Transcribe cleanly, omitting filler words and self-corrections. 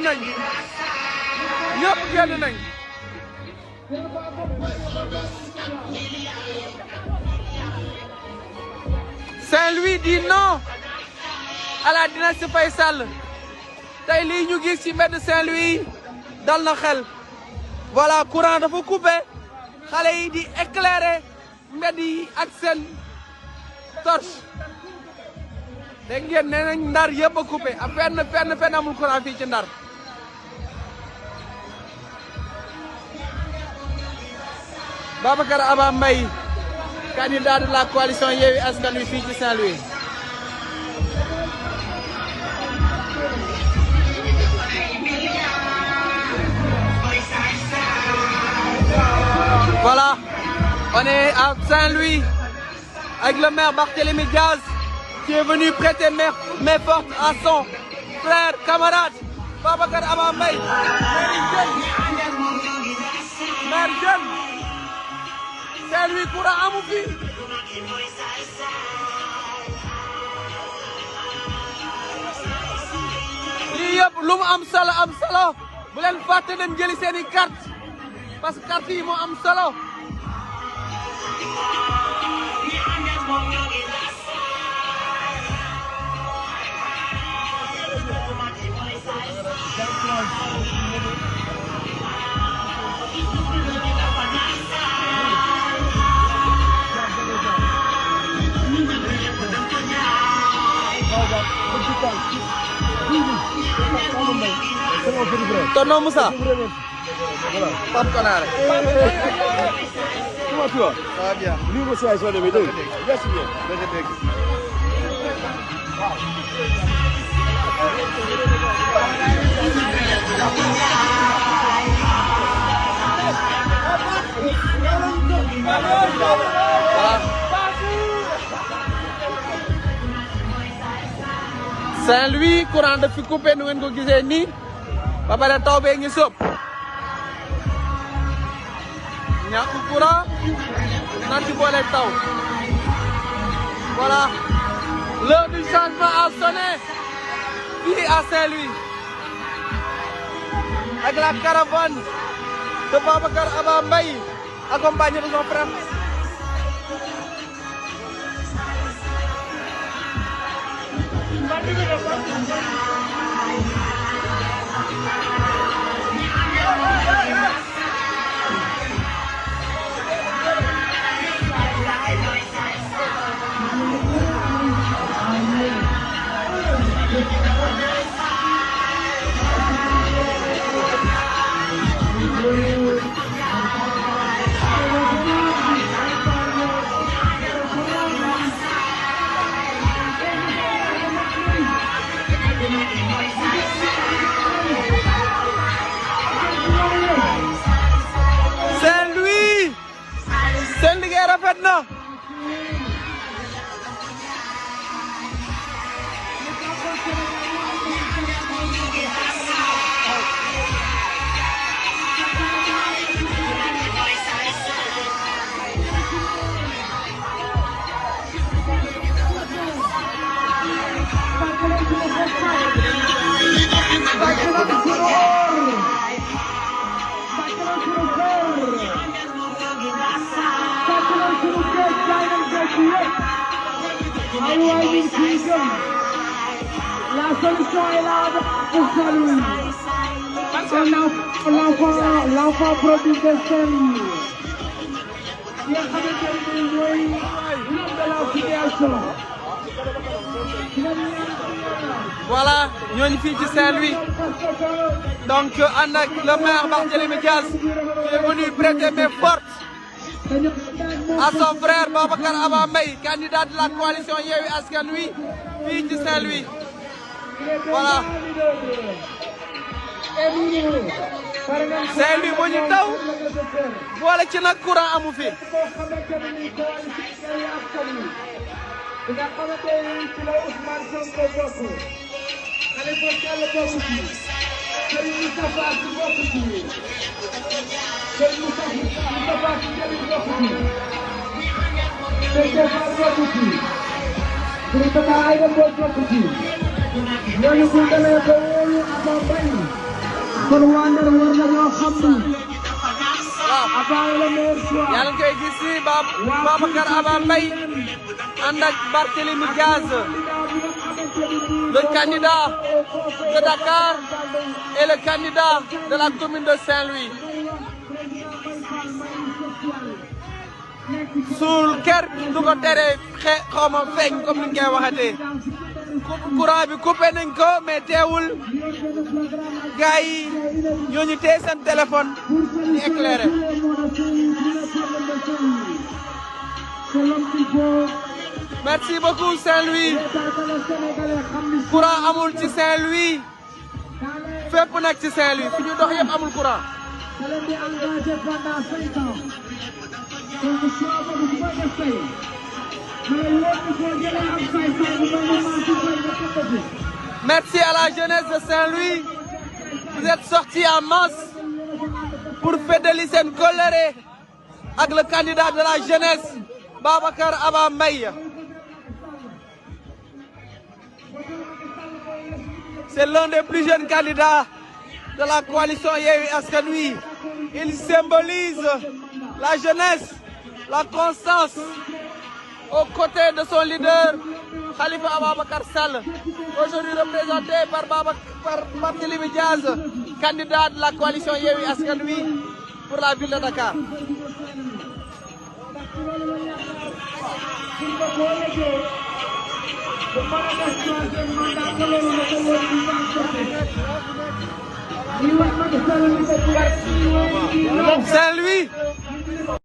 nañ ñëpp génn nañ Saint-Louis dit non à la dynastie Faye Sall tey lii ñu gis ci mbedd Saint-Louis dal na xel voilà courant dafa coupé xale yi di éclairer mbedd yi ak seen torche dégg ngeen nee nañ ndar yëpp a coupé a fenn amul courant fii ci ndar Babacar Aba Mbaye candidat de la coalition Yewwi Askan Wi fii ci Saint-Louis voilà on est à Saint-Louis avec le maire Barthélémy Diaz qui est venu prêter main forte à son frère camarade Babacar Aba Mbaye maire jeune Saint-Louis courant amu fi lii yëpp lu mu am solo bu leen fàtte dem jëli seeni carte parce que carte yi moo am solo Tonton Moussa. Pape Konaré. Comment tu vas? Ça va bien. Lui aussi a joué de mes deux. Merci bien. Saint-Louis courant daf fi coupé nu ngeen ko gisee nii ba pare taw bee ngi sëb ñàkk courant na ci boole taw voilà l'heure du changement a sonné fii à Saint-Louis avec la caravane de Babacar Aba Mbaye accompagné de son frère. Saint-Louis seen liggéey rafet na La solution est là pour Saint-Louis. L'enfant produit de Saint-Louis. Il y a l'homme de la situation. voilà ñooñu fii ci Saint-Louis donc ànd ak le maire Barthélémy Diaz qui est venu prêter main forte à son frère Babacar Aba Mbaye candidat de la coalition Yewwi Askan Wi fii ci Saint-Louis voilà Saint-Louis moo ñu taw boole ci nag courant amu fi nga xamante ni ci la Ousmane Sonko bokk Khalifa Sall bokk ci Serigne Moustapha Sy bokk ci Serigne Moustapha Sy bokk ci Serigne Fall bokk ci Serigne Tata Aïda bokk ci ñooñu bu demee ba wóolu Aba Mbaye kon waa Ndar war nañoo xam ni waaw Aba est le meilleur choix. yaa ngi koy gis ni Babacar Aba Mbaye ànd ak Barthélémy Diaz le candidat de Dakar et le candidat de la commune de Saint-Louis. suul kër du ko tere xaw ma feeñ comme ni ñu koy waxatee courant bi coupé nañ ko mais teewul gars yi ñooñu téye seen téléphone di éclairé. merci beaucoup Saint-Louis courant amul ci Saint-Louis fépp nag ci Saint-Louis fi ñu dox yëpp amul courant. Merci à la jeunesse de Saint-Louis. Vous êtes sortis en masse pour fêter seen kóllëre ak le candidat de la jeunesse Babacar Aba Mbaye. C'est l'un des plus jeunes candidats de la coalition Yewwi Askan Wi. Il symbolise la jeunesse, la constance aux côtés de son leader Khalifa Ababacar Sall, aujourd'hui représenté par Barthélémy Diaz, candidat de la coalition Yewwi Askan Wi pour la ville de Dakar. Saint-Louis